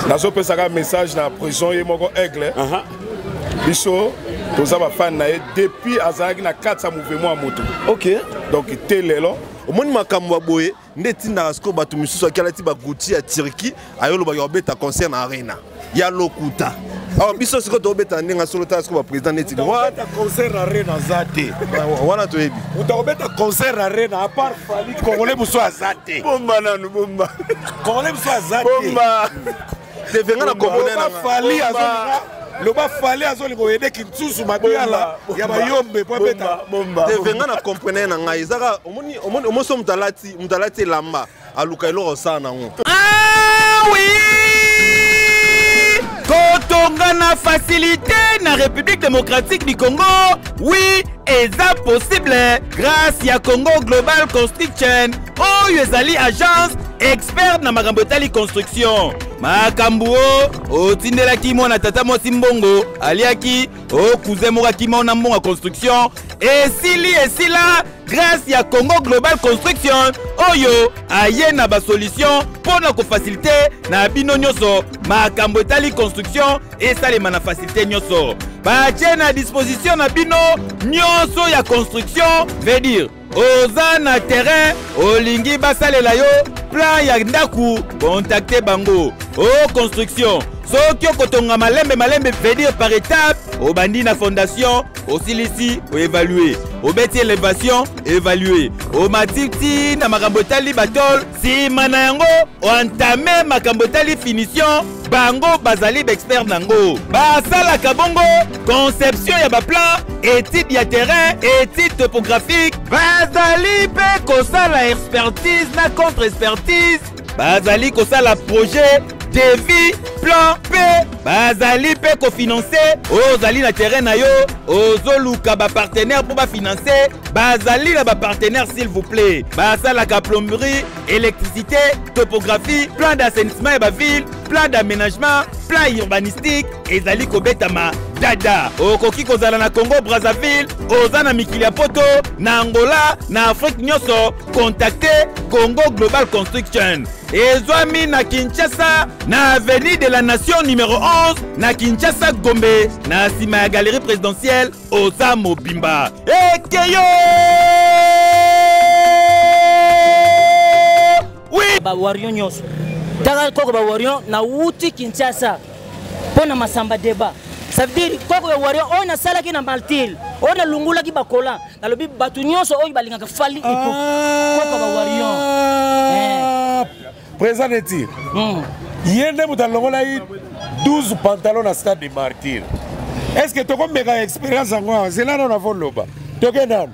Nazopesaka message na prison ye moko Aigle. Biso toza bafan na ye depuis azalaki na kati ya mouvement ya moto. Ok. Donc te lelo. Omoni makambo ya boye nde etindaka sikoyo bato misusu aki alati baguti ya Turquie aye olobaki obeta concert na arena ya lokuta. Awa biso sikoyo tobeta ndenge solo, tala sikoyo baprésident neti obeta concert na arena aza te. Wana toyebi. Moto akobeta concert na arena à part Fally, Congolais mosusu aza te. Bomba nanu, bomba. Congolais mosusu aza te. Bomba tevenga na komone na Fally azolinga loba Fally azolinga oyedeki nsusu mabiala ya bayombe po abeta. Tevenga na comprene na ngai ezaka omoni omoni so moto alati, moto alati elamba aluka eloko osala nango. Ah oui, kotonga na facilité na République démocratique du Congo, oui, eza possible grâce ya Congo Global Construction oyo ezali agence expert na makambo etali construction. Makambo o otindelaki mwana tata mwasi mbongo aliaki o cousin moko akima na mbongo ya construction esili esila grâce ya Congo Global Construction oyo aye na basolution mpo na kofacilite na bino nyonso makambo etali construction esalema na facilité nyonso. Batie na disposition na bino nyonso ya construction, veut dire oza na terrain olingi basalela yo plan ya ndaku, contacte bango. O construction soki okotonga malembe malembe, veut dire par étape, obandi na fondation, osilisi oévalue, obeti élévation, évalue, omati ti na makambo etali batole, nsima na yango oentame makambo etali finition. Bango bazali baexpert nango, basalaka bongo conception ya baplan, étude ya terrain, étude topographique, bazali mpe kosala expertise na contre expertise, bazali kosala projet, devis, plan mpe bazali mpe kofinanse. Oyo ozali na terrain na yo ozoluka bapartenaire mpo bafinanse, bazali na bapartenaire s'il vous plaît. Basalaka plomberie, électricité, topographie, plan d'assainissement ya baville, plan d'aménagement, plan urbanistique ezali kobetama dada. Okoki kozala na Congo Brazzaville, oza na mikili ya poto, na Angola, na Afrique nyonso, contacte Congo Global Construction. Ezwami na Kinshasa na avenue de la Nation numéro 11 na Kinshasa Gombe, na nsima ya galerie présidentielle. Oza mobimba ekeyo. Oui, ba warrior nyonso taka koko ba warrior nauti Kinshasa mpo na masamba débat. Ça veut dire koko ya warrior oyo nasalaki na martyr, oyo nalungulaki bakola, nalobi bato nyonso oyo balingaka Fally Ipupa, koko ba warrior. Président neti ye nde moto alongolaki 12 pantalon na stade de martyr. Est ce que tokomeka expérience yango awa? Zela nano, avoloba toke nano,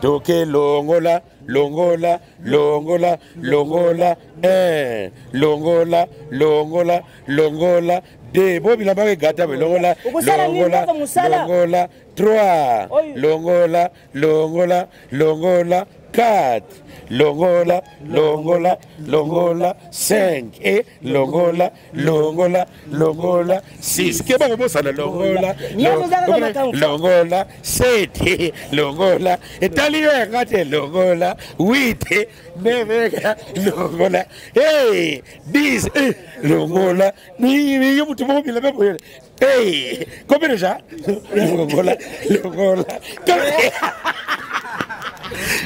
toke longola longola longola longola 1, longola longola longola 2, bo bilamba egata be, longola longola longola 3, longola longola longola 4, longola longola longola 5 et longola longola longola 6, keba kobosana, longola longola 7, longola etali yo yanga te, longola 8, 9, longola 10, longola yo motu moko bilamba boye. Hey, combien déjà? Longola, longola.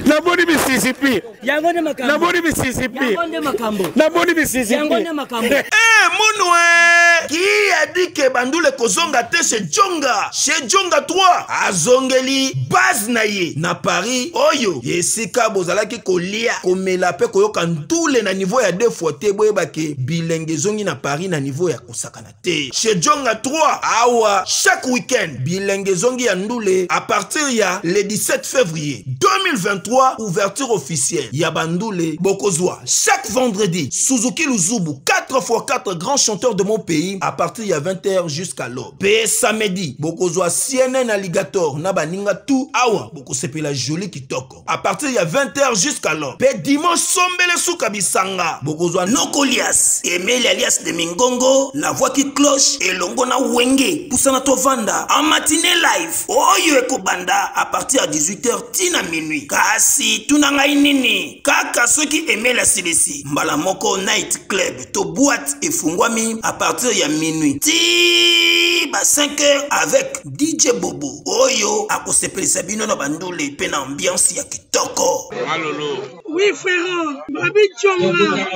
Namoni Mississippi. Yango nde makambo. Namoni Mississippi. Yango nde makambo. Namoni Mississippi. Yango nde makambo. Eh, munwe! Qui a dit que bandule kozonga te chez Djonga? Chez Djonga 3 azongeli base na ye na Paris oyo esika bozalaki kolia, komela pe koyoka ndule na niveau ya deux fois te. Boyeba ke bilenge ezongi na Paris na niveau ya kosakana te. Chez Djonga 3 awa chaque week-end bilenge ezongi ya ndule à partir ya le 17 février 2023, ouverture officielle ya bandule. Bokozwa chaque vendredi Suzuki Luzubu 4x4, grand chanteur de mon pays, à partir ya 20h jusqu'à l'aube. Pe samedi bokozwa CNN Alligator na baninga tout awa, bokosepela joli kitoko à partir ya 20h jusqu'à l'aube. Pe dimanche sombele suka bisanga bokozwa Nokolias Emeli alias de Mingongo, la voix qui cloche, elongo na Wenge pusana tovanda en matinée live oyo ekobanda à partir ya 18h tina minuit. Kasi tuna ngai nini kaka soki Emeli asilisi mbala moko night club to. Boîte efungwami à partir ya minuit ti ba 5 heures avec DJ Bobo oyo akosepelisa bino na bandule mpe na ambiance ya kitoko. Malolo. Oui frère, Babi Djonga.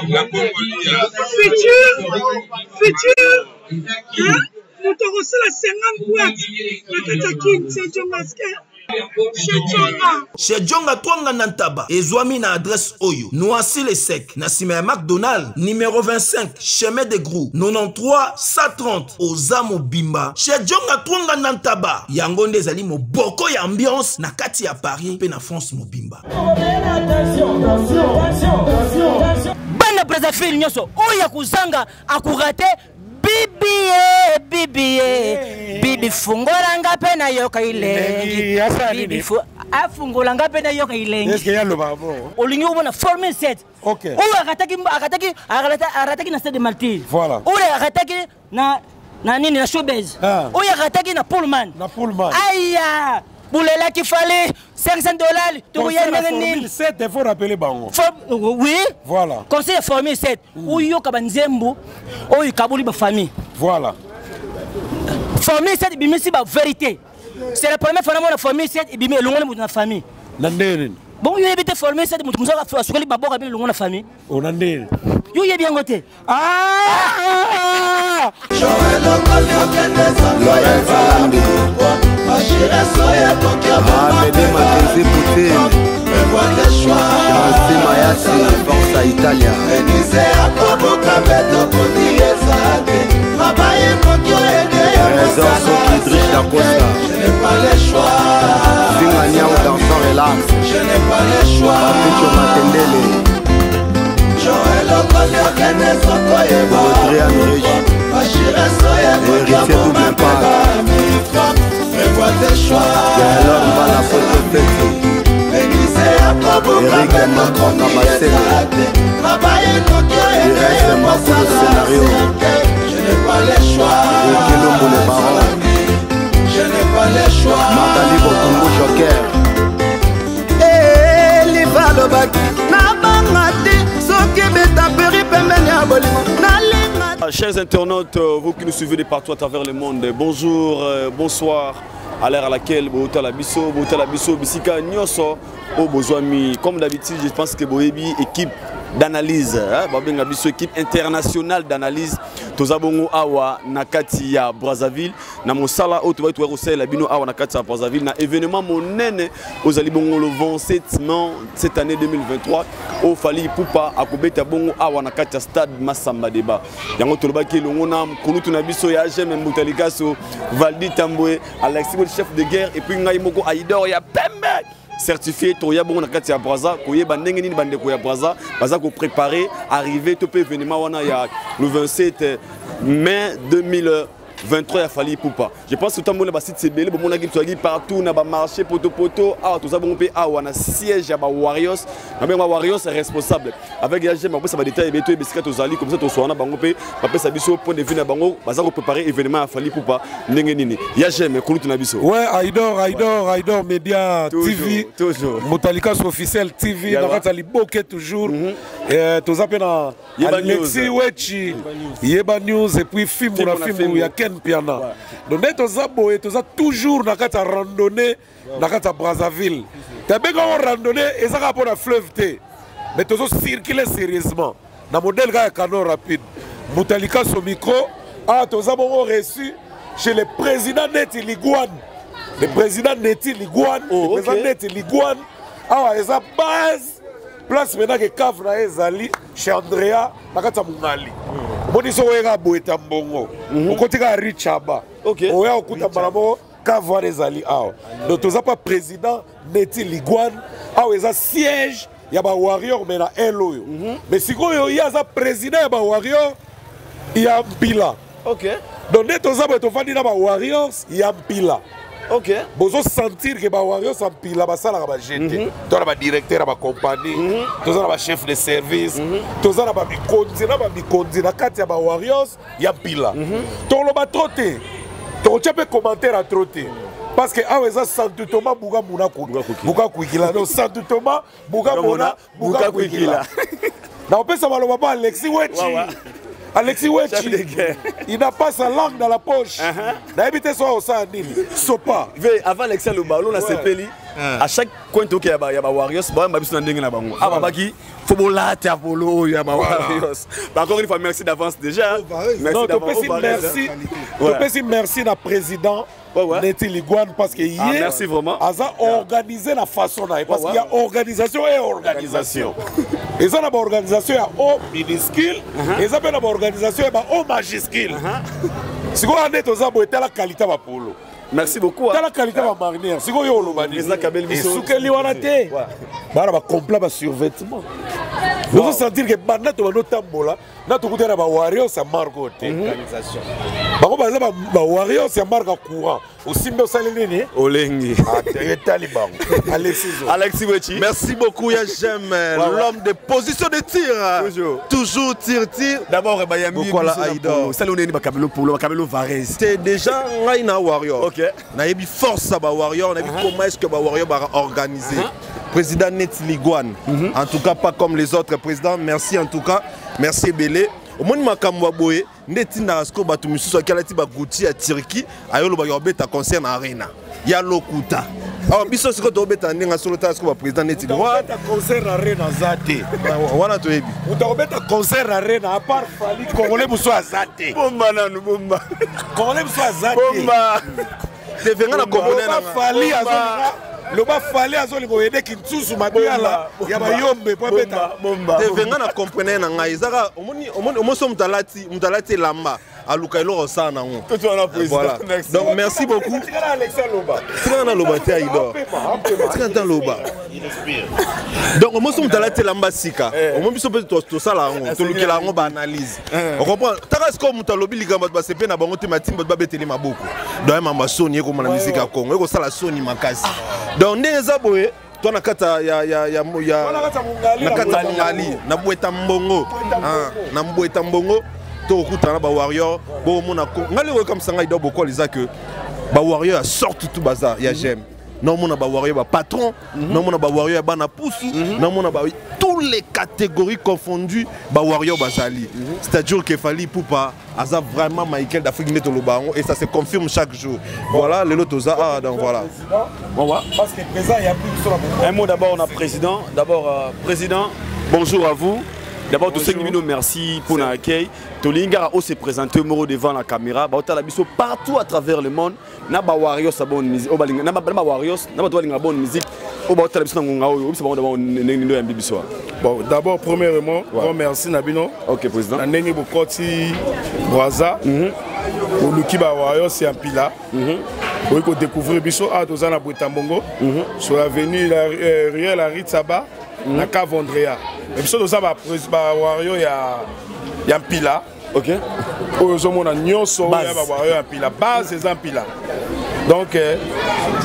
La Congolia. Futur, futur. Hein? Moto akosala 50 boîte na kati ya kin c'est Djonga Chez Djonga. Chez Djonga Twanga na Ntaba ezwami na adresse oyo Noisy le Sec na nsima ya McDonald numéro 25 chemin de Grou 93 130 oza mobimba. Chez Djonga Twanga na Ntaba yango nde ezali moboko ya ambiance na kati ya Paris mpe na France mobimba. Bana Brazzaville nyonso oyo akozanga akorate bibie bibie bibi fungola nga mpe nayoka ilengi bibi afungola nga mpe nayoka ilengi olingi omona formule 7 oyo akataki akataki arataki na stade de martyr oyo akataki na na nini na showbase ah. oyo akataki na pullman na pullman aya bulelaki fale 500 dollars tokoya ndenge nini 7 faut rappeler bango oui voilà conseil ya formule 7 oyoka banzembo oyo ekaboli bafamille voilà formule 7 ebimisi bavérité c'est la première fois namona formule 7 ebimi elongoli moto na famille na ndenge nini bongo yo oyebi te formule 7 moto mosusu asukoli maboko abimi elongo na famille ona ndenge yo oyebi yango te Ah! Bébé Mackenzie Poutine Chancy Mayasi Forza Italia Trésor Soki Drish Da Costa Finga Niao Garçon Relax Papicho Matendele Adrian Regi Héritier Double Impact Gaëlor Mbala Poto Feti Eric Macron Kabasele Irès Makolo Scénario Ricky Lumbu le Baron Magali Bokungu Joker Eliva alobaki nabanga te soki betaperi pembeni ya bolingo nalinga. Chers internautes, vous qui nous suivez de partout à travers le monde, bonjour, bonsoir. À l'heure à laquelle Botala Biso, Botala Biso, Bisika Nyoso, au Bozwami. Comme d'habitude, je pense que Boyebi, équipe d'analyse, hein, Babenga Biso, équipe internationale d'analyse, toza bongo awa na kati ya Brazzaville, na mosala oyo tobai toya kosalela bino awa na kati ya Brazzaville, na événement monene ozali bongo le 27 mai cette année 2023, oyo Fally Ipupa akobeta bongo awa na kati ya stade Massamba Débat. Yango tolobaki elongo na kulutu na biso ya AGM Mbuta Likaso, Valdi Tambwe, Alexis Bol, chef de guerre, et puis ngai moko Aïdor ya Pembe certifié toya bongo na kati ya Brazza koyeba ndenge nini bandeko ya Brazza baza ko préparer arriver to pe événement wana ya le 27 mai 2023 ya Fally Ipupa. Je pense que tambola ba site sebele bomonaki tozalaki partout na ba marché poto poto awa toza bongo pe awa na siège ya ba Warriors na benga ba Warriors responsable avec ya GM bapesa ba détails beto ebisika tozali comme ça toswana bango pe bapesa biso point de vue na bango baza ko préparer événement ya Fally Ipupa ndenge nini ya GM kulutu na biso. Ouais, Aïdor, Aïdor, Aïdor Media Toujours, TV, toujours. Mutalikas officiel TV, Yawa. na kati ya liboke toujours. Toza pe na Yeba Alexis News. Wechi, Yeba News et puis Fimbu na Fimbu na Fimbu Fimbu. ya Ken Piana. Donc nde toza boye, toza toujours na kati ya randonnée na kati ya Brazzaville. Tabenga ngo randonnée ezaka mpo na fleuve te. Mais tozo circuler sérieusement. Na modèle kaka ya canon rapide. Mutalikas au micro, ah toza bongo reçu chez le président Neti Liguane. Le président Neti Liguane, Oh, le président ok. Neti Liguane. Awa eza base place maintenant que cave na ezali chez Andrea na kati ya Mungali. Omoni soki oyeka boeta mbongo. Okoti kaka Richaba. Ok. Oya okuta mbala moko cave wana ezali awa. Donc toza pa président Neti Liguane, awa eza siège ya ba warrior mais na L oyo. Mais sikoyo ye aza président ya ba warrior ya Mpila. Ok. Donc nde toza boye tovandi na ba warriors ya Mpila. Ok. Bozo sentir que ba warriors ya Mpila basalaka ba GT. Toza na ba directeur ya ba compagnie, toza na ba chef de service, toza na ba mikonzi na ba mikonzi na kati ya ba warriors ya Mpila. Toloba trop te. Tokotia mpe commentaire ya trop te. Parce que awa eza Santu Thomas Buka Muna Buka Kuikila. Donc Santu Thomas Buka Muna Buka Kuikila. Na opesa maloba pa Alexis Wechi. Alexis Wechi, il n'a pas sa langue dans la poche. Nayebi te soki osala nini. Sopa. Ve avant Alexis aloba olona sepeli à chaque coin toke ya ba Warriors bayamba biso na ndenge na bango. Ah babaki faut bolata polo oyo ya ba Warriors. Encore une fois merci d'avance déjà. Merci d'avance. Merci. Topesi merci na président Neti Liguane parce que Ah, ye merci vraiment. aza organisé na façon na ye parce qu'il y a organisation et organisation. Eza na baorganisation ya O minuscule, eza mpe na baorganisation ya ba O majuscule. Sikoyo nde toza boye tala qualité ya bapolo. Merci beaucoup. Tala qualité ya bamarinière. Sikoyo oloba nini? Esukeli wana te. Bana bacomplet basurvêtement. Ozo sentir que banda to bando tambola na tokuta na bawarriors ya marque oyo te. Bango baza bawarriors ya marque ya courant. Osimbi osali nini? Olengi. Etali bango. Alexis Zo. Alexis Wechi. Merci beaucoup, ya j'aime l'homme de position de tir. Toujours. Toujours tir, tir. D'abord, Bayambi, Bokwala Aïdor. Sali oneni bakabelo polo, bakabelo Varese. C'est déjà ngai na warrior. OK. Nayebi force ya ba warrior, nayebi comment est-ce que ba warrior ba organiser. Président Neti Liguane. En tout cas pas comme les autres présidents. Merci en tout cas. Merci Belé. Omoni makambo ya boye nde etindaka sikoyo bato misusu aki alati baguti ya Turquie ayolobaki obeta concert na arena ya lokuta. Awa biso sikoyo tobeta ndenge solo tala sikoyo baprésident Neti Liguane. Moto concert na arena aza te. Wana toyebi. Moto akobeta concert na arena à part Fally Congolais mosusu aza te. Bomba nanu bomba. Congolais mosusu aza te. Bomba. Tevenga na komone na Fally azolinga loba Fally azolinga oyedeki nsusu mabiala ya bayombe po abeta. Tevenga na comprenait na ngai ezaka omoni omoni omoso moto alati moto alati elamba aluka eloko osala nango. Voilà. Donc merci beaucoup. Tikala Alexis aloba. Tikala na loba te Aïdor. Tikala na loba. Donc omoso moto alati elamba sika. Omoni biso mpe tosala yango, tolukela yango ba analyse. On comprend. Taka sikoyo moto alobi likambo bato basepe na bango te matimba bato babeteli maboko. Donc mamba soni ekoma na musique ya Congo ekosala soni makasi. Donc ndenge eza boye toi na kata ya ya ya ya na kata mongali na bweta mbongo na mbweta mbongo tokokutana na bawarrior bomona ngai lelo okamisa ngai do bokola eza que bawarrior ya sorte tout baza ya j'aime naomona bawarrior bapatron, naomona bawarrior ya bana pusu, naomona ba toutes les catégories confondues bawarrior bazali. C'est-à-dire que Fally Ipupa aza vraiment Michael d'Afrique nde toloba yango et ça se confirme chaque jour. Voilà lelo toza ah donc voilà. Parce que président il y a plus sur la Un mot d'abord on a président, d'abord président, bonjour à vous. D'abord tous ceux qui nous merci pour l'accueil. Tolinga o se présenter moro devant la caméra, ba otala biso partout à travers le monde. Na ba warriors sa bonne musique, o balinga na ba warriors, na ba to balinga bonne musique. O ba otala biso na ngonga oyo, biso ba d'abord ndo ya biso. Bon, d'abord premièrement, grand merci na bino. OK président. Na ndenge bokoti Brazza. Oluki ba warriors ya mpila. Oyi ko découvrir biso a toza na Bwetambongo. Sur l'avenue la Riel Aritsaba na Cave Andrea. Et biso toza ba warriors ya mpila. OK. Oyo ozomona nyonso oyo ya ba warriors ya mpila, base eza mpila. Donc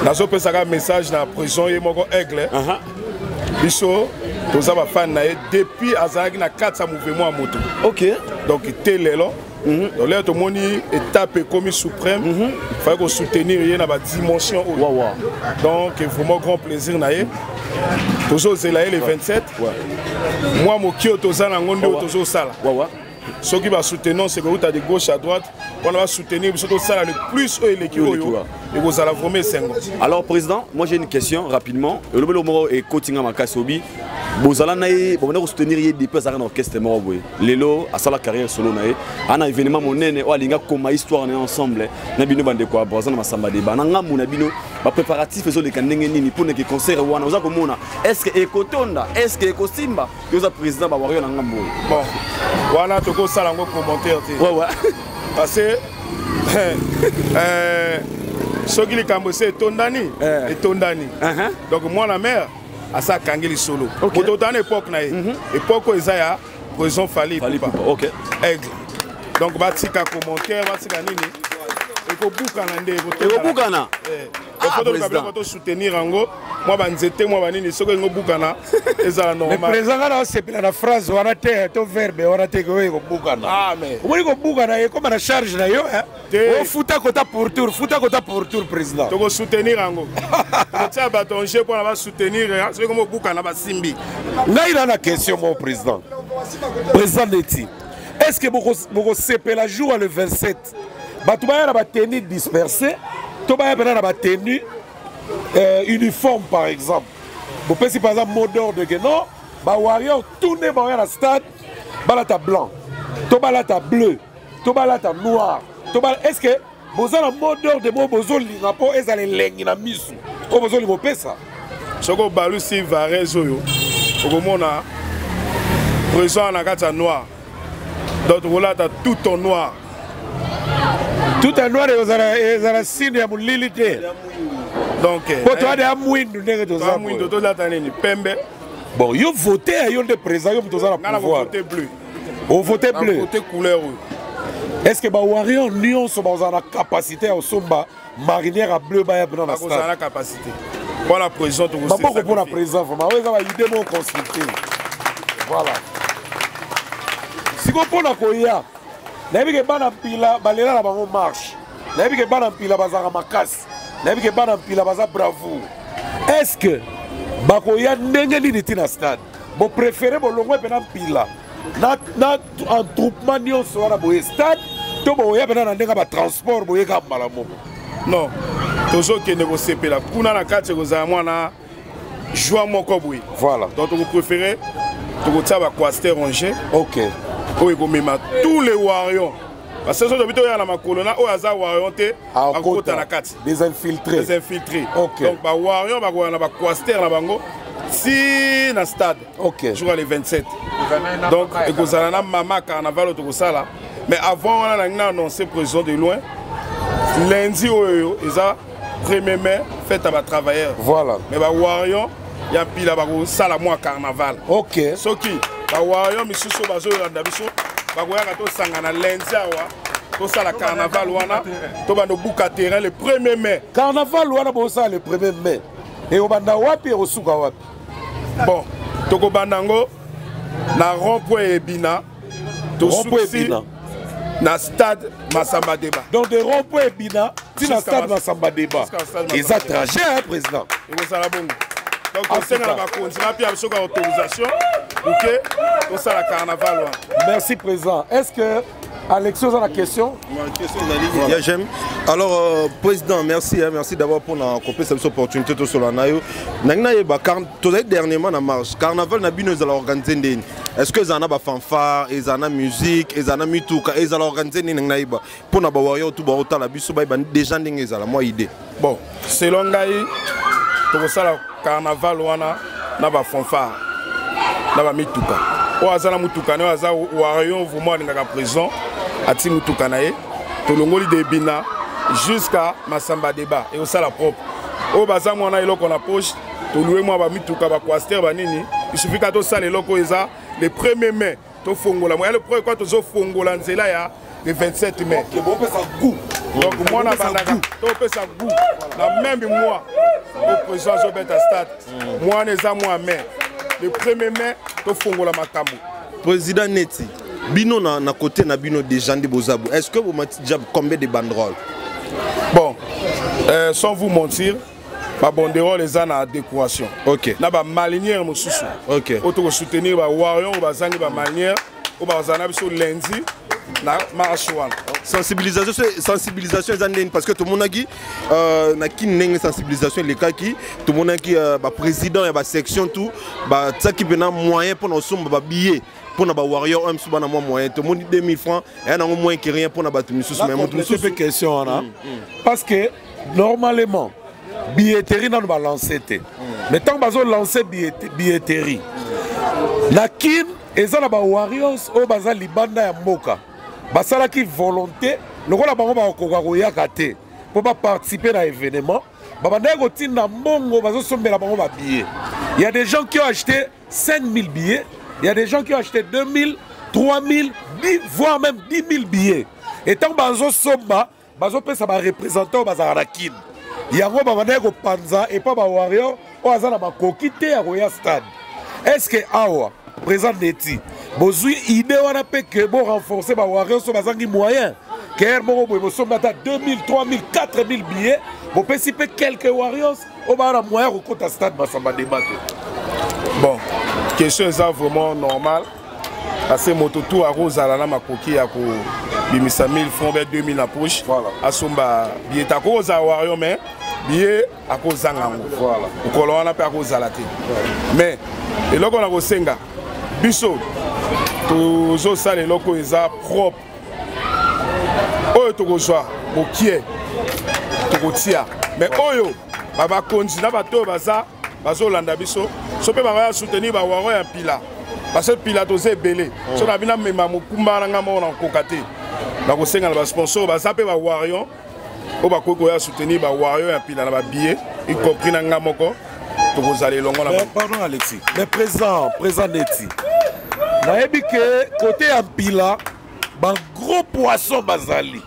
nazopesaka message na prison ye moko aigle. Biso toza ba fan na ye depuis azalaki na kati ya mouvement ya moto. OK. Donc te lelo. Donc là tomoni étape ekomi suprême, fallait ko soutenir ye na ba dimension oyo. Donc vraiment grand plaisir na ye. Tozozela ye le 27. Moi moki oyo toza nango nde oyo tozosala. Ceux qui va soutenir, c'est que de gauche à droite, on va soutenir, surtout ça le plus eux les qui et vous allez vraiment sengo. Alors président, moi j'ai une question rapidement. Le lobelo moro et Kotinga Makasobi, bozala naye, bon on a soutenir yé depuis ça orchestre moro boye. Lelo a sala carrière solo naye, ana événement monene o alinga koma histoire na ensemble na bino bande quoi Brazza na masamba débat. Na ngamu na bino ba préparatif ezo leka ndenge nini pour ne concert wana oza komona. Est-ce que ekotonda, est-ce que ekosimba? Yoza président ba warrior na ngambo. Bon, voilà toko sala ngo commentaire te. Ouais ouais. Parce que soki likambo se etondani, etondani. Donc moi la mère asa kangi lisolo. Moto otana époque na ye. Époque oyo eza ya président Fally Ipupa. OK. Aigle. Donc batika commentaire, batika nini? Ekobukana nde, ekotondana. Ekobukana. Ah, président. To soutenir yango, moi ba nzete, moi ba nini, soki ngobukana ezala normal. Mais président nga na osepela na phrase wana te, to verbe wana te, oyo ekobukana. Ah, mais. Omoni kobukana, ekoma na charge na yo, hein. Te. Ofuta kota pour tour, futa kota pour tour, président. Toko soutenir yango. Totia bato en jeu mpona ba soutenir, hein. Soki kobukana ba simbi. Ngai na na question, mon président. Président Neti. Est ce que bokosepela jour ya le 27 bato baya na batenue dispersé to baya mpena na batenue uniforme? Par exemple, bopesi par exemple mot d'ordre ke non, bawarrior tout nde baoya na stade balata blanc to balata bleu to balata noir to bala. Est ce que boza na mot d'ordre moko bozolinga mpo ezala elengi na misu oyo bozolinga opesa? Soki obalusi varese oyo, okomona présent na kati ya noir. Donc tokolata tout en noir. Tout en noir ezala signe ya molili te. Donc po toade ya mwindu ndenge toza. Mwindu, tolata nini? Pembe. Bon, yo vote ya yo nde président, yo moto oza na pouvoir. Vote bleu. Ovote bleu. Vote couleur oyo. Est ce que bawarrior nyonso bazala na capacité ya kosomba marinière ya bleu baya mpena na stade? Na capacité mpona président. Maboko mpona président, vraiment oyo eza baide moko constructive. Voilà. Sikoyo mpona koya, nayebi ke bana mpila balela na bango marche, nayebi ke bana mpila bazalaka makasi, nayebi ke bana mpila baza bravoure. Est ce que bakoya ndenge nini ntina stade? Bopréféré bolongwe mpena mpila na entroupement nyonso wana boye stade, to boya mpena na ndenge ya batransport boyeka mbala moko? Non, tozokende kosepela kuna na kati, ekozala mwana joie moko boye. Voilà. Donc tokopréféré tokotia bacoaster rangé. Ok. Oyo ekomema tous les warriors, parce que soki tobi toya na makolo na oyo aza warrior te akokota na kati. Des infiltrés. Des infiltrés. Ok. Donc bawarrior bakoya na bacoaster na bango ti na stade. Ok. Jour le 27, donc ekozala na mama carnaval oyo tokosala. Mais avant wana, nangi na annoncer président de loin, lundi oyo eza 1er mai, fête ya batravailleur. Voilà. Mais bawarrior ya mpila bakosala mwa carnaval. Ok. Soki bawarrior misusu oyo bazoyolanda biso bakoyaka, tosangana lundi awa, tosala carnaval wana, tobanda obuka terrain le 1er mai. Carnaval wana bosala le 1er mai, ekobanda wapi, ekosuka wapi? Bon, tokobanda yango na rond point Ebina. Rond-point Ebina. Na stade Masamba Débat. Donc de rond point Ebina ti na stade Masamba Débat, eza trajet, hein, président? Ekozala bongo. Donc tosenga na bakonzi bapia biso ka autorisation oke tosala carnaval wana. Merci président. Est ce que Alexis oza na question? Ya j'aime. Alors président, merci, hein, merci d'abord pour na kopesa biso opportunité tosolola na yo. Nangi nayeba, tozali dernièrement na marche carnaval na bino, ezala organise ndeni? Est ce que ezala na bafanfare, ezala na musique, ezala na mituka, ezala organise ndeni? Nangi nayeba mpo na bawarrior tu baotala biso, bayeba déjà ndenge ezala, mwa idée. Bon, selon ngai, tokosala carnaval wana na bafanfare, na bamituka. Oyo aza na mutuka na oyo aza warrior vraiment alingaka prison, ati mutuka na ye, tolongoli debina jusqu'à Masamba Débat, ekosala propre. Oyo baza mwana eloko na poche, tolue mwa bamituka, bacoaster, banini. Il suffit ka tosala eloko oyo eza le 1er mai, tofongola moya le premier kwa, tozofongola nzela ya le 27 mai. Bopesa goût. Donc mwana bandaka topesa goût na même mois oyo président azobeta stade. Mwana eza mwa mai, le 1er mai tofongola makambo. Président, neti bino na côté na bino déjà nde boza bo, est ce que bomati déjà combien de banderole? Bon, sans vous mentir, babanderole eza na décoration. Na bamalinière mosusu. Oyo tokosoutenir bawarrior oyo bazangi bamalinière, oyo bazala na biso lundi na marche wana. Sensibilisation, sensibilisation eza ndeni? Parce que tomonaki na kini ndenge sensibilisation elekaki, tomonaki baprésident ya basection tout batiaki mpena moyen mpona kosomba babillet mpona bawarrior oyo mosusu bana mwa moyen. Tomoni 2000 francs eya nango moins que rien mpona bato misusu, mais moto mosusu mpe question wana, parce que normalement billetterie nano balance te, mais ntango bazolance billetterie na Kine, eza na bawarriors oyo baza libanda ya mboka, basalaki volonté lokola bango bakokoka koyaka te mpo baparticipe na événement, babandaki kotinda mbongo, bazosombela bango babillet. Il y a des gens qui ont acheté 5000 billets, il y a des gens qui ont acheté 2000, 3000, 10, voire même 10 000 billets. Et tant bazosomba, bazopesa bareprésentant oyo bazalaka na Kine, yango babandaki kopanza epa bawarrior oyo aza na makoki te ya koya stade. Est ce que awa, président neti bozwi idée wana mpe ke borenforce bawarrior so bazangi moyen kr moko boye, bosombi ata 2000, 3000, 4000 billets, bopesi mpe quelques warriors oyo baa na moyen ya kokota stade Masamba Débat te? Bon, question eza vraiment normal. Parce que moto tout akozala na makoki ya kobimisa 1000 francs be 2000 na poche, asomba billet. Akozala warrior, mais billet akozanga yango mokolo wana mpe akozala te. Mais eloko na kosenga, biso tozosala eloko eza propre oyo tokozwa mokie tokotia, mais oyo bakonzi na bato oyo baza bazolanda biso so mpe bango ya soutenir bawaro ya mpila, parce que mpila toza ebele. So na bino amema mokumba na nga moko na kokoka te. Nakosenga na basponsor baza mpe bawarrior oyo bakoki koya soutenir bawarrior ya mpila na babillet, y compris na nga moko, tokozala elongo na. Pardon Alexis, mais président neti nayebi ke côté ya mpila bagros poisson bazali,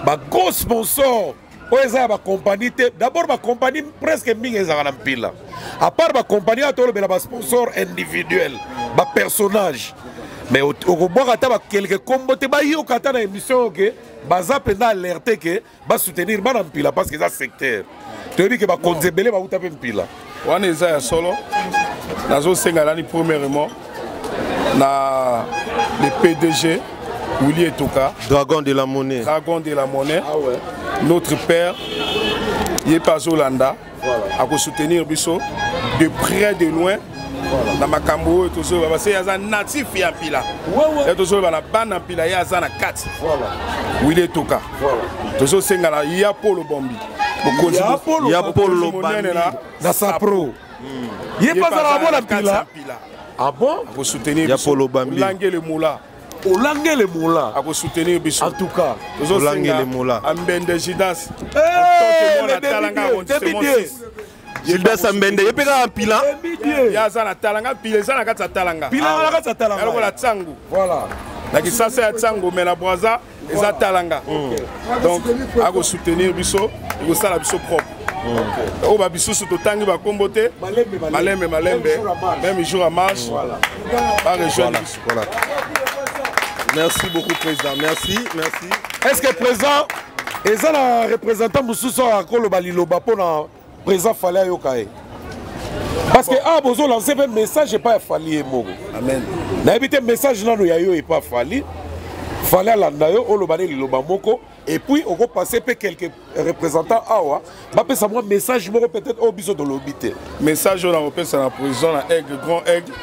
bagros sponsor oyo eza ya bacompagnie te. D'abord bacompagnie presque mingi ezalaka na mpila, à part bacompagnie oyo tolobela, basponsor individuel, bapersonnage. Mais okobwaka ata bakelke kombo te, bayoka ata na émission oyo ke baza mpenza alerte ke basoutenir bana mpila, parce que eza secteur toyebi ke bakonzi ebele bauta mpe mpila. Wana eza ya solo. Nazosenga nani, premièrement na le PDG Willy Etoka. Dragon de la monnaie. Dragon de la monnaie. Ah ouais. Notre père, ye mpe azolanda, akosoutenir biso de près de loin na makambo oyo tozoyeba, parce ye aza natif ya mpila. Ye tozoyeba na bana mpila, ye aza na kati. Willy Etoka, tozosenga na ya Polo Bombi. Ya Polo monene na Sapro, ye mpe azalaka mwana mpila. Ah bon? Akosoutenir. Ya Polo Bambi. Olangele Moula. Olangele Moula. Akosoutenir biso. En tout cas. Olangele Moula. Ambende Judas. Gildas Ambende ye mpe kaka mpila. Ye aza na talanga, mpila eza na kati ya talanga. Mpila na kati ya talanga. Lokola ntango. Voilà. Na Kisasa ya ntango, mais na Braza eza talanga. Donc akosoutenir biso, ekosala biso propre. Oyo babisusu totangi bakombo te, malembe malembe, même jour à marche, barejoindre biso. Merci beaucoup président, merci, merci. Est ce que président eza na représentant mosusu oyo akoloba liloba mpona président Fally ayoka ye? Parce que awa bozolancer mpe message epai ya Fally ye moko. Amen. Nayebi te message nano ya yo epai Fally, Fally alanda yo, oloba ne liloba moko, et puis okopasser mpe quelques représentants awa bapesa mwa message moko, peut-être oyo biso tolobi te. Message oyo nakopesa na président na Aigle, grand Aigle,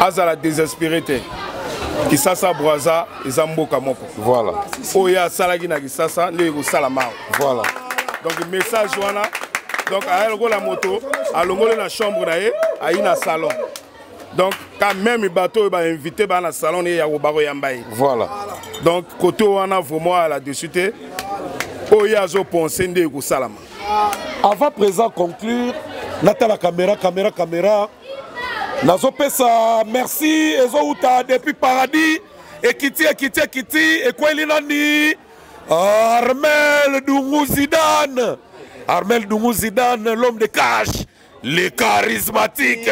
azala désespéré te. Kisasa Braza eza mboka moko. Voilà. Oyo asalaki na Kisasa nde ekosala mawa. Voilà. Donc message wana, donc aya lokola moto alongoli na chambre na ye, ayi na salon. Donc quand même bato oyo bainvité baa na salon ne ya bakoyamba ye. Voilà. Donc côté wana vraiment ala dessus te, oyo ye azopense nde ekosalama. Avant présent conclure, natala caméra, caméra, caméra. Nazopesa merci ezouta depuis paradis, ekiti, ekiti, ekiti, ekweli nani? Armel Dungu Zidane. Armel Dungu Zidane, l'homme de cash, le charismatique.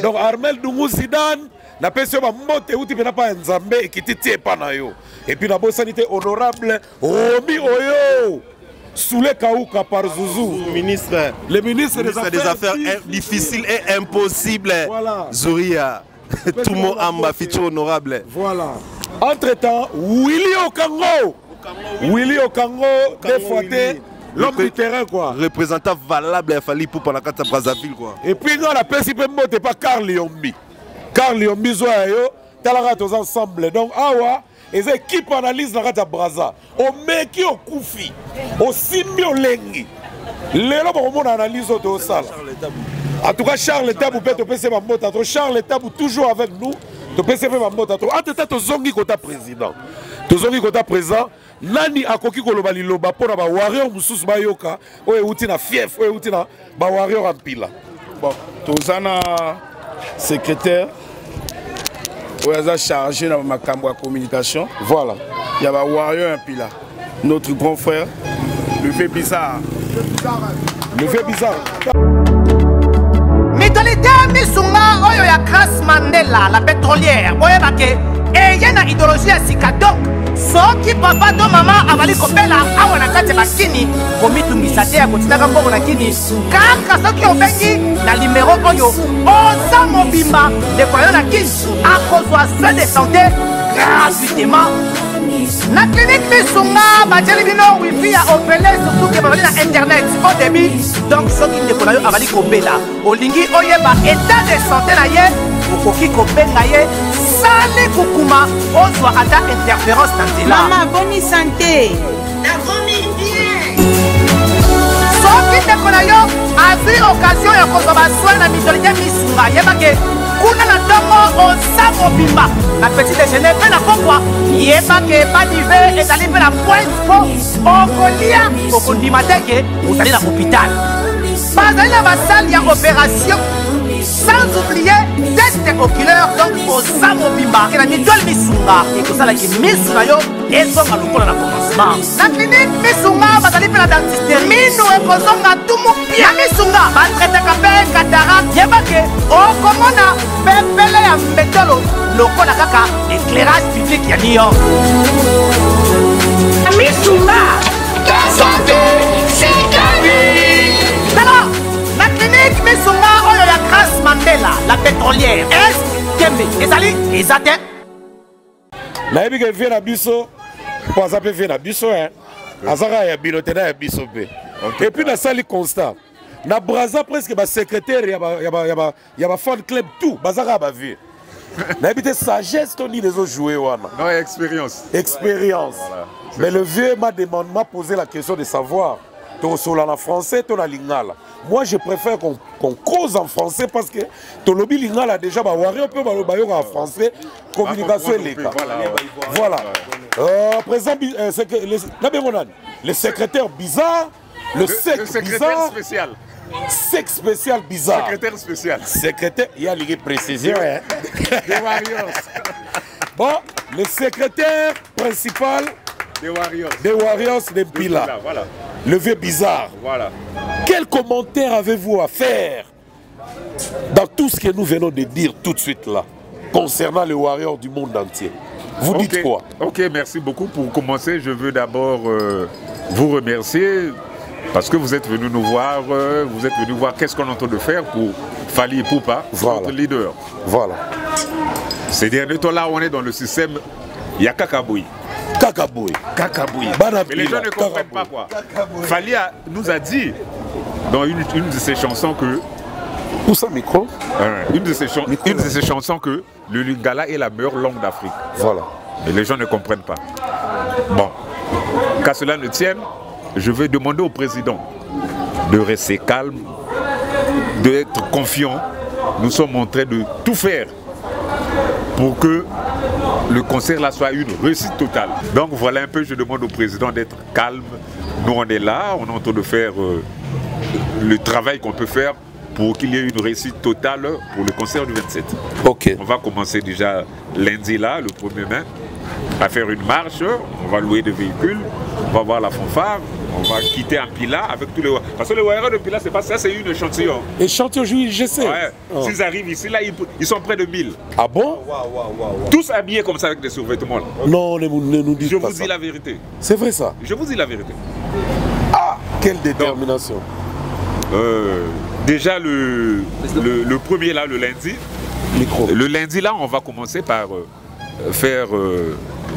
Donc Armel Dungu Zidane, napesi yo bambote euti mpena pa ya Nzambe, ekiti ti epa na yo. Et puis nabosani te honorable Romi Oyo Soule Kauka par Zouzou. Ministre. Le ministre, ministre des Affaires, des affaires difficiles et impossibles. Voilà. Zouria. Toumo Amba, futur honorable. Voilà. Entre-temps, Willy Okango. Willy Okango, des fois, l'homme du terrain, quoi. Représentant valable à Fally Ipupa na kati Brazzaville, quoi. Et puis, on a pesi pe mbote pas Carl Yombi. Carl Yombi, zoya yo, talaka tous ensemble. Donc, awa, eza équipe analyse na kati ya Braza. Omeki okufi, osimbi olengi. Lelo bakomona analyse oyo tozosala. En tout cas, Charles Tabou mpe topesi bambota to Charles Tabou toujours avec nous, topesi mpe bambota to. Entre temps tozongi kota président, tozongi kota président. Nani akoki koloba liloba mpona bawarrior mosusu bayoka, oyo euti na fief, oyo euti na bawarrior ya mpila? Bon, toza na secrétaire oyo aza chargé na makambo ya communication. Voilà. Ya bawarrior ya mpila, notre grand frère, le fait bizarre. Le fait bizarre. Mutualité Misunga oyo ya Grace Mandela la pétrolière, boyeba ke eye na idéologie ya sika. Donc Soki papa to mama abali kobela awa na kati ya bakini, komitungisa te ya kotindaka mbongo na kini, kaka soki obengi na limero oyo oza mobimba, ndeko na yo na kini akozwa soin de santé gratuitement. Na clinique Misunga batieli bino wifi ya ofele, surtout ke bazali na internet au débit. Donc soki ndeko na yo abali kobela, olingi oyeba état de santé na ye, okoki kobenga ye sali kukuma, ozwa ata interférence na nzela. Mama, boni sante? Nakomi bien. Soki ndeko na yo azwi occasion ya kozwa basoin na mutualité Misunga, yebake kuna na ntongo oza mobimba na petit déjeuner mpe na pokwa, yebake badive ezali mpe na pointe mpo okolia, okondima te ke ozali na hôpital. Bazali na basale ya opération, sans oublier test oculaire. Donc oza mobimba ke na mutuelle Misunga ekosalaki misu na yo ezonga lokola na commencement. Na clinique Misunga bazali mpe na dentiste, minu ekozonga tumu pia. Na Misunga batraitaka mpe cataracte, yebake okomona pepele ya mbetolo lokola kaka éclairage public ya New York. Misunga, santé, c'est Tala na clinique Misunga oyo ya Grâce Mandela la pétrolière, est tembe ezali eza te. Nayebi ke vie na biso mpo aza mpe vie na biso, hein. Aza kaka ya bino te, na ya biso mpe. Et puis nasali constat na Braza, presque basecrétaire ya bafan club tout baza kaka bavie. Nayebi te sagesse to nini ezojoue wana. Non, expérience. Expérience. Voilà. Mais le vieux m'a demandé, m'a posé la question de savoir tokosola na français to na lingala. Moi, je préfère qu'on cause en français parce que tolobi lingala déjà, bawario mpe bayokaka français, communication eleka. Voilà. Président, nabengo nani, le secrétaire bizarre, le sec Le secrétaire bizarre spécial. Sec spécial bizarre. Secrétaire spécial. Secrétaire, il y a les précisions, hein. Des Warriors. Bon, le secrétaire principal des Warriors. Des Warriors de Mpila. Mpila, voilà. Le vieux bizarre. Voilà. Quel commentaire avez-vous à faire dans tout ce que nous venons de dire tout de suite là, concernant les Warriors du monde entier? Vous dites quoi? Ok, merci beaucoup. Pour commencer, je veux d'abord vous remercier parce que vous êtes venu nous voir, vous êtes venu voir qu'est-ce qu'on est en train de faire pour Fally Ipupa, notre leader. Voilà. Ces derniers temps-là, on est dans le système, il y a Kakaboui. Kakaboui. Kakaboui. Bana Mais les gens ne comprennent pas quoi. Fally nous a dit dans une de ses chansons que... Pousse un micro. Une de ses chansons que le lingala est la meilleure langue d'Afrique. Voilà. Mais les gens ne comprennent pas. Bon, qu'à cela ne tienne, je vais demander au président de rester calme, d'être confiant. Nous sommes en train de tout faire pour que le concert là soit une réussite totale. Donc voilà un peu, je demande au président d'être calme. Nous on est là, on est en train de faire le travail qu'on peut faire pour qu'il y ait une réussite totale pour le concert du 27. Ok. On va commencer déjà lundi là, le 1er mai, à faire une marche. On va louer des véhicules, on va voir la fanfare, on va quitter Mpila avec tous les... Parce que le Warrior de Mpila, c'est pas ça, c'est une échantillon. Échantillon, je sais. Ouais. Oh. S'ils arrivent ici, là, ils sont près de 1000. Ah bon? Wow, wow, wow, wow. Tous habillés comme ça avec des survêtements. Là. Non, ne nous dites je pas vous ça. dis la vérité. C'est vrai ça? Je vous dis la vérité. Ah, quelle détermination. Donc, déjà le premier là, le lundi. Micro. Le lundi là, on va commencer par faire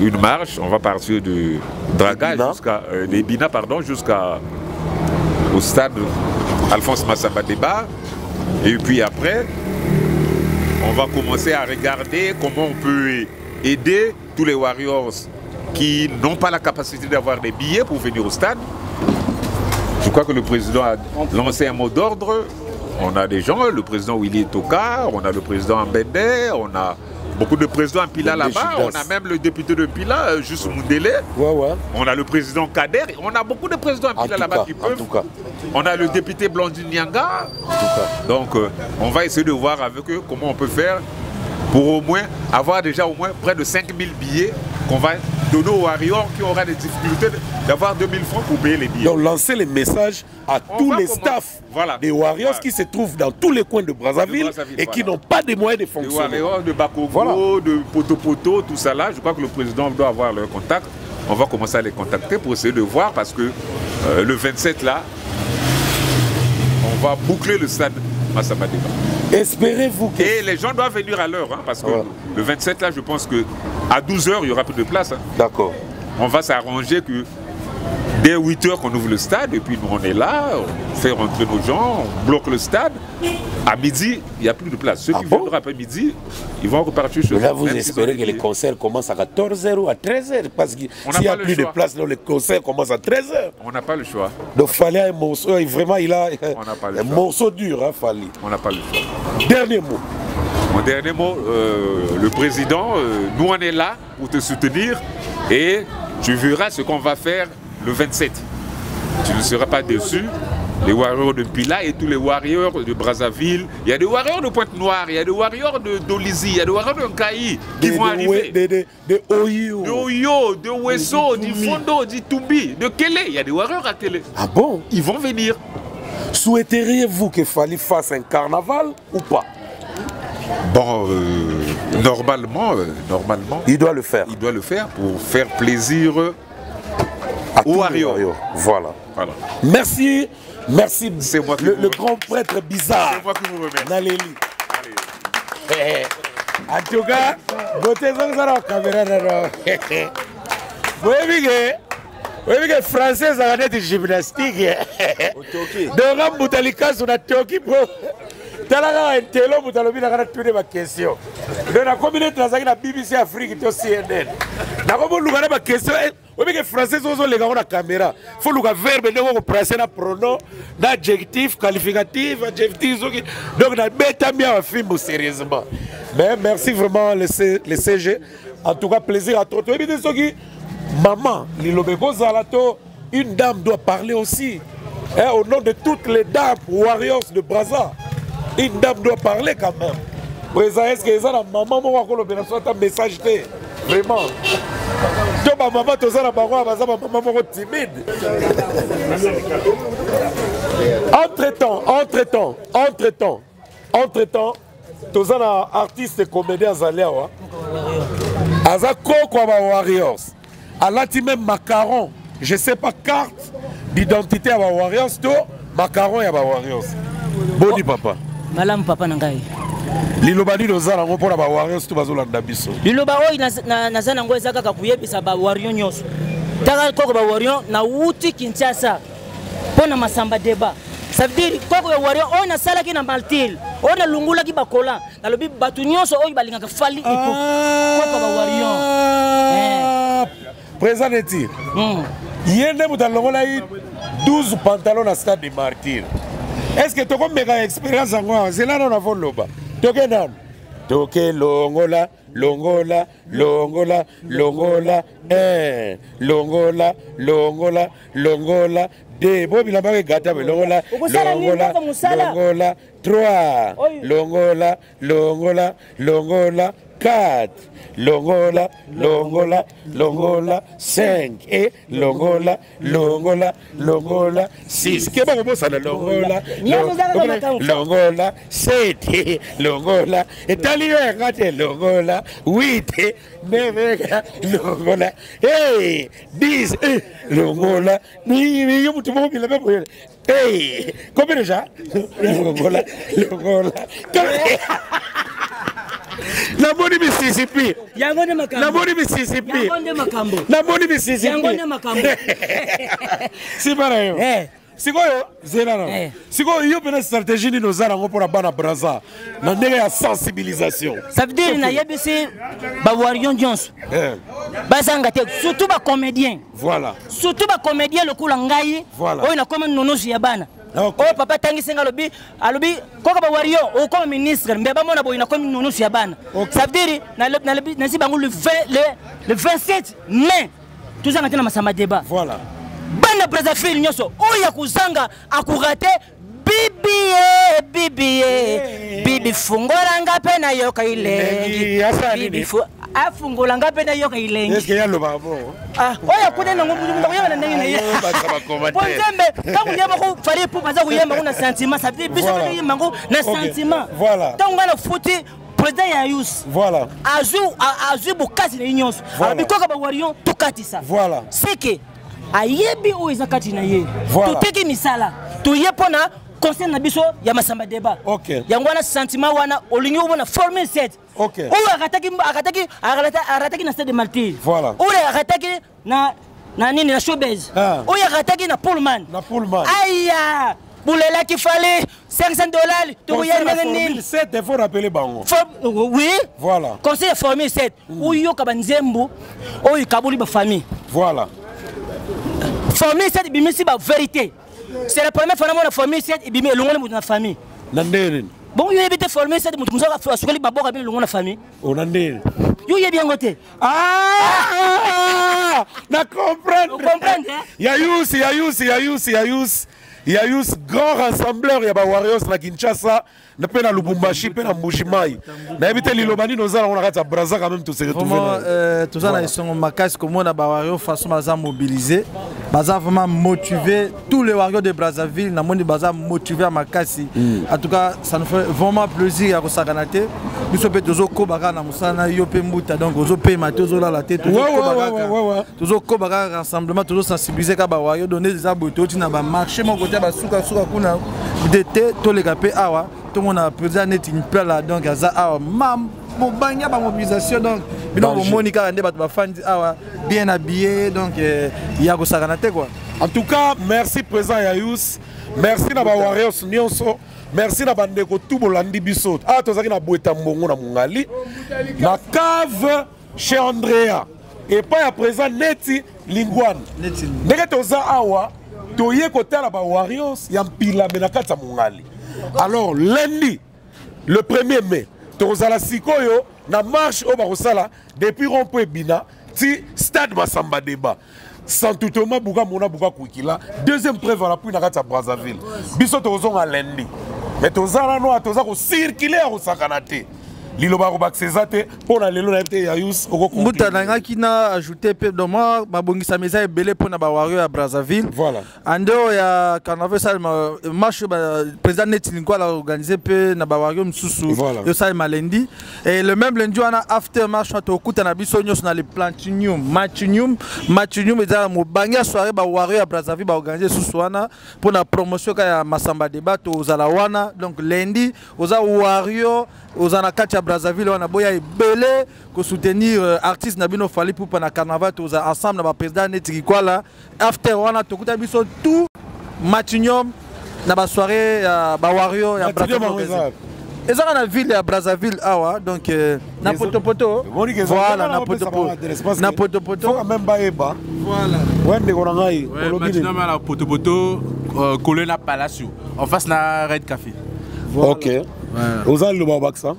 une marche. On va partir de Draga jusqu'à Bina, pardon, jusqu'à au stade Alphonse Massamba Débat. Et puis après, on va commencer à regarder comment on peut aider tous les Warriors qui n'ont pas la capacité d'avoir des billets pour venir au stade. Je crois que le président a lancé un mot d'ordre. On a des gens, le président Willy Toka, on a le président Ambende, on a beaucoup de présidents Mpila là-bas, on a même le député de Mpila, juste Moundélé. Ouais, ouais. On a le président Kader, on a beaucoup de présidents Mpila là-bas qui peuvent. En tout cas. On a le député Blandine Nyanga. En tout cas. Donc, on va essayer de voir avec eux comment on peut faire pour au moins avoir déjà au moins près de 5000 billets qu'on va donner aux Warriors qui aura des difficultés d'avoir 2000 francs pour payer les billets. Donc, lancer les messages à On tous va les commencer. staffs Voilà. des Warriors Voilà. qui se trouvent dans tous les coins de Brazzaville, De Brazzaville, et qui voilà. n'ont pas de moyens de De fonctionner. Warriors, de Bakogo, de Poto Poto, tout ça là. Je crois que le président doit avoir leur contact. On va commencer à les contacter pour essayer de voir parce que euh, le 27 là, on va boucler le stade Massamba Débat. Espérez-vous que. Et les gens doivent venir à l'heure, hein, parce que le 27 là, je pense que à 12h, il y aura plus de place. hein. D'accord. On va s'arranger que dès 8h qu'on ouvre le stade, et puis nous on est là, on fait rentrer nos gens, on bloque le stade. À midi, il n'y a plus de place. Ceux qui viendront après midi, ils vont repartir chez eux. Ah Là, vous Même s'ils ont espérez des que les billets. concerts commencent à 14h ou à 13h parce que On n'a s'il n'y a pas le plus de choix. place, là, le concert commence à 13h. On n'a pas le choix. Donc, fallait un morceau, et vraiment, il a On n'a pas le un choix. morceau dur, hein, Fally. On n'a pas le choix. Dernier mot. Mon dernier mot, euh, le président, euh, nous on est là pour te soutenir et tu verras ce qu'on va faire le 27. Tu ne seras pas déçu. Les Warriors de Pila et tous les Warriors de Brazzaville. Il y a des Warriors de Pointe-Noire, il y a des Warriors de d'Olizy, il y a des Warriors de Nkaï qui De- vont de arriver. De, de, de Oyo. De Oyo, de Wesso, du Fondo, du Tumbi, de Kélé. Il y a des Warriors à Kélé. Ah bon Ils vont venir. Souhaiteriez-vous que Fally fasse un carnaval ou pas Bon, euh, normalement, euh, normalement. Il doit le faire. Il doit le faire pour faire plaisir à aux tous les Warriors. Warriors. Voilà. Voilà. Merci, merci. C'est moi qui le, vous le grand prêtre bizarre. C'est moi qui vous remercie. Naleli. Eh, En tout cas, beauté ezongisa na caméra nano. Boyebi ke oyebi ke français ezalaka neti gymnastique donc nga mbuta likasu na toki po tala kaka intelo moto alobi nanga natune baquestion donc nakomi neti nazalaki na bbc afrique to cnn nakomi oluka na baquestion oyebi ke français soki ozoleka ngo na caméra fo luka verbe ndenge okoplace na pronom na adjectif qualificatif adjectif soki donc nabetami awa fimbu sérieusement mais merci vraiment le, C, le cg en tout cas plaisir à toi toyebi te soki maman liloba ekozala to une dame doit parler aussi hein, au nom de toutes les dames warriors de Brazza une dame doit parler quand même président est ce que eza na mama moko akolobela so ata message te vraiment to bamama toza na bango baza bamama moko timide entre temps entre temps entre temps entre temps toza na artiste comédien azali awa aza koko ya bawarriors alati même macaron je sais pas carte d'identité ya bawarriors to macaron ya bawarriors boni papa malamu papa na ngai liloba nini oza nango mpona bawarriors to bazolanda biso liloba oyo naza na- naza nango eza kaka koyebisa bawario nyonso taka koko bawario nawuti kinshasa mpo na masamba débat ça veut dire koko bawario oyo nasalaki na maltile oyo nalungulaki bakola nalobi bato nyonso oyo balingaka fali ipo koko bawario Ah, président neti ye nde moto alongolaki 12 pantalon na stade de martyr est ce que tokomeka expérience yango awa zela nano avoloba toke nano toke longola longola longola longola 1 longola longola longola 2 bo bilamba egata be longola Okosala nini longola kaka mosala? longola 3 Oyo. longola longola longola 4 longola longola longola 5 e longola longola longola 6 keba kobosana longola Nyama eza kaka makambo. longola 7 longola etali yo yanga te longola 8 9 longola hey, 10 eh, longola yo motu moko bilamba boye hey, combien déjà longola longola namoni mississippi yango nde makambo namoni mississippi yango nde makambo namoni mississippi yango nde makambo nsima na yo sikoyo zela na sikoyo yo mpena stratégie nini oza nango mpona bana braza na ndenge ya sensibilisation ça veut dire nayebisi bawario nyonso bazanga te surtout bacomédien voilà surtout bacomédien lokola ngai Voilà. oyo nakoma nonoso ya bana oyo papa atangisi ngai alobi alobi koko bawario okoma ministre mbe bamona boye nakomi nonoso ya bana ça veut dire nalobi- nasi bango le 20 le- le 27 mai tozanga te na masamba débat voilà bana brazzaville nyonso oyo akozanga akorate bibi ye bibi ye bibi fungolanga mpe nayoka ilengi Elengi, asala nini? Bibi Afungola nga mpe nayoka elengi. Est-ce que ya loba bon? Ah, oyo akutani nango mutu mutu akoyeba na ndenge na ye. Po Nzambe ntango ye moko Fally Ipupa aza koyemba ngo na sentiment, ça veut dire biso mpe toyemba ngo na sentiment. Ntango ngai nafuti président ya Yus. Voilà. Azwi azwi bokasi na ye nyonso. Alobi koka ba warrior tokatisa. Voilà. C'est que ayebi oyo eza kati na ye. Toteki misala. Toye mpona conseil na biso ya Masamba Débat. Okay. Yango wana sentiment wana olingi omona formule 7. Okay. Oyo akataki akataki arataki na stade de martyr. Voilà. Oyo akataki na na nini na showbiz. Ah. Oyo akataki na Pullman. Na Pullman. Aya! Bulelaki fallait 500 dollars tokoya ndenge nini? 7 il faut rappeler bango. Oui. Voilà. Conseil ya formule 7. Oyoka ba nzembo oyo kaboli ba famille. Voilà. Formule 7 bimisi ba vérité. C'est la première fois namona formule 7 ebimi elongoli moto na famille. Na ndenge nini? Bongo yo oyebi te formule 7 moto mosusu asukoli maboko abimi elongo na famille. O na ndenge nini? Yo oyebi yango te. Ah! Na comprendre. Comprendre, hein? Yayus, Yayus, Yayus, Yayus. Yayus, grand rassembleur ya ba Warriors na Kinshasa, na pe na Lubumbashi, pe na Mbujimayi. Nayebi te liloba nini oza nango na kati ya Brazza quand même to se retrouver. Vraiment, toza na esongo makasi komona ba Warriors façon baza mobilisé, baza vraiment motivé. Tous les Warriors de Brazzaville, namoni baza motivé ya makasi. En tout cas, ça nous fait vraiment plaisir ya kosakana te. Biso pe tozokoba kaka na mosala na yo pe mbuta, donc ozopema te, ozolala te, tozokoba kaka. Tozokoba kaka rassemblement, tozosensibiliser kaka ba Warriors, donner des arbres, toti na ba marché moko te, ba suka suka kuna de te, toleka pe awa, tomona président neti Mpela, donc aza awa mam mobangi ya ba mobilisation, donc bino bomoni kaka nde bato bafandi awa bien habillé, donc ya kosakana te quoi. En tout cas, merci président Yayus, merci na ba Warriors nyonso, merci na bandeko tout bolandi biso. Ah, tozaki na bweta mbongo na Mongali, na cave chez Andrea. Et pas à présent neti Lingwan. Ndenge toza awa, toye kotala ba Warriors ya mpila me na kati ya Mongali. Alors lundi le 1er mai, tozala sikoyo na marche oyo bakosala depuis rond-point Bina ti stade Masamba Débat. Santutoma buka mona buka kuikila deuxième preuve à l'appui na kati ya Brazzaville. Biso tozonga lundi. Mais tozala no toza ko circuler ya kosakana te. Liloba kobakisa eza te mpo na lelo nayebi te Yayus okokonclure. Mbuta nangaki na ajouter pe donc moi mabongisa meza ebele mpo na ba Warriors ya Brazzaville. Voilà. En dehors ya carnaval esalema marche ba président neti Linkwala organisé pe na ba Warriors mosusu. Voilà. Esalema lundi. Et le même lundi wana after marche wana tokuta na biso nyonso na le Platinum, Matinium, Matinium eza mobangi ya soirée ba Warriors ya Brazzaville ba organiser susu wana mpo na promotion ka ya Masamba Débat tozala wana. Donc lundi oza Warrior oza na kati ya Brazzaville wana boya ebele ko soutenir artiste na bino Fally Ipupa na carnaval toza ensemble na ba président neti Kikwala. After wana tokuta biso tout Matinium na ba soirée ya ba Warrior ya Matinium Brazzaville. yango eza wapi? Ezaka na ville ya Brazzaville awa, donc na Ezo- Poto-Poto. Omoni ke eza- Voilà, eza na na Poto-Poto. bapesa bango adresse, parce Na que Poto-Poto. faut quand même bayeba. Voilà. Ouais, ndeko na ngai, Ouais, olobi nini? Matinium à la Poto-Poto, Colonna Palacio, en face na Red Café. Voilà. Ok. Voilà. Oza liloba obakisa?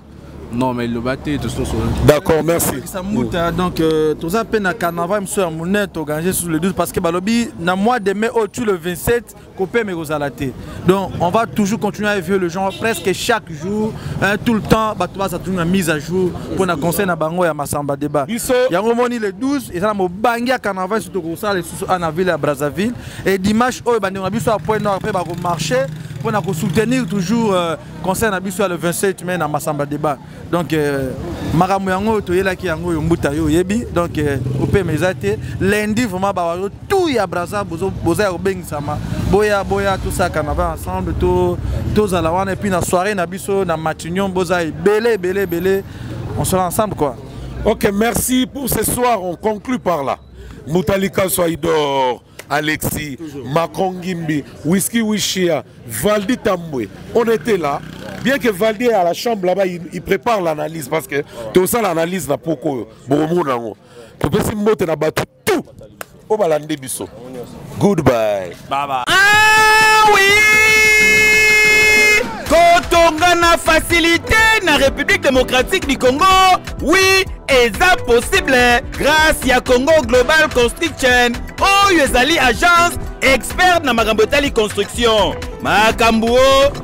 Non, mais le bateau, tout ça, ça. D'accord, merci. Ça monte, hein, donc, tout ça, peine à carnaval, monsieur Amounet, organisé sous le 12, parce que balobi, na mois de mai, au tu le 27, copain, mais aux alatés. Donc, on va toujours continuer à éveiller le genre presque chaque jour, hein, tout le temps, bah, tout ça, toujours une mise à jour pour na conseil na bango ya Masamba Débat. Biso. Yango moni le 12, et ça, mo bangi à carnaval, surtout comme ça, les sous à la ville à Brazzaville. Et dimanche, oh, bah, nous, on a biso à Pointe-Noire, après, bah, on marcher pour na soutenir toujours, conseil na biso le 27 mai na Masamba Débat. Donc makambo yango toyelaki yango yo mbuta yo yebi. Donc ope mezate lundi vraiment ba yo tout ya Brazza bozo boza ya kobengisama. Boya boya tout ça carnaval ensemble tout tozala wana et puis na soirée na biso na Matinion boza ebele ebele ebele on sera ensemble quoi. OK, merci pour ce soir, on conclut par là. Moutalika Soidor, Alexis, Toujours. Macron Gimbi, Whisky Wishia, Valdi Tambwe. On était là. Bien que Valdi est à la chambre là-bas, il prépare l'analyse parce que tout ça, l'analyse n'a pas quoi. Bon, bon, bon. Tu peux si mbote na batu tout. Au balande biso. Goodbye. Bye bye. Ah oui! Kotonga na facilité na République démocratique du Congo. Oui, eza possible grâce ya Congo Global Construction. Oyo ezali agence Expert na makambo etali construction. Makambo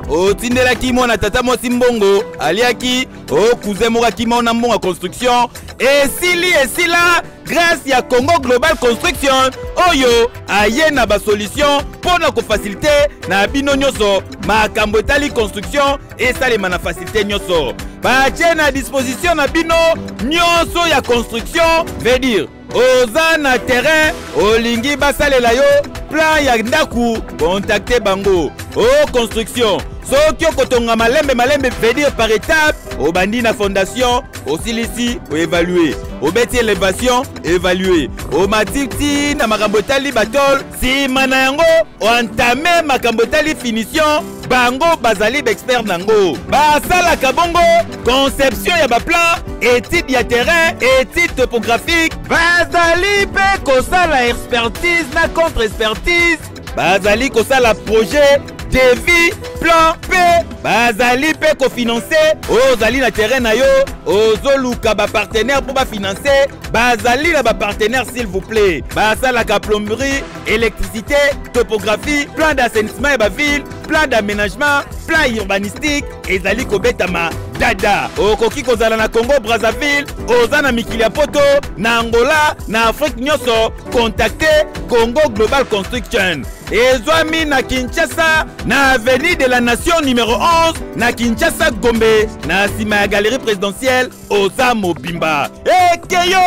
o otindelaki mwana tata mwasi mbongo aliaki o cousin moko akima na mbongo ya construction esili esila grâce ya Congo Global Construction oyo aye na basolution mpo na kofasilite na bino nyonso makambo etali construction esalema na fasilite nyonso batie na disposition na bino nyonso ya construction veut dire oza na terrain olingi basalela yo plan ya ndako kontakte bango o construction soki okotonga malembe malembe veut dire par étape obandi na fondation osilisi oevalue obeti elevation evalue omati ti na makambo etali batole nsima na yango oentame makambo etali finition bango bazali baexpert nango basalaka bongo conception ya baplan étude ya terrain étude topographique bazali mpe kosala expertise na contre expertise bazali kosala projet devis plan mpe bazali mpe kofinanse oyo ozali na terrain na yo ozoluka bapartenaire mpo bafinanse bazali na bapartenaire s'il vous plaît basalaka plomberie électricité topographie plan d'assainissement ya baville plan d'aménagement plan urbanistique ezali kobetama dada okoki kozala na congo brazzaville oza na mikili ya poto na angola na afrique nyonso contacte congo global construction ezwami na kinshasa na avenue de la nation numero 11 na kinshasa gombe na nsima ya galerie présidentielle oza mobimba ekeyo.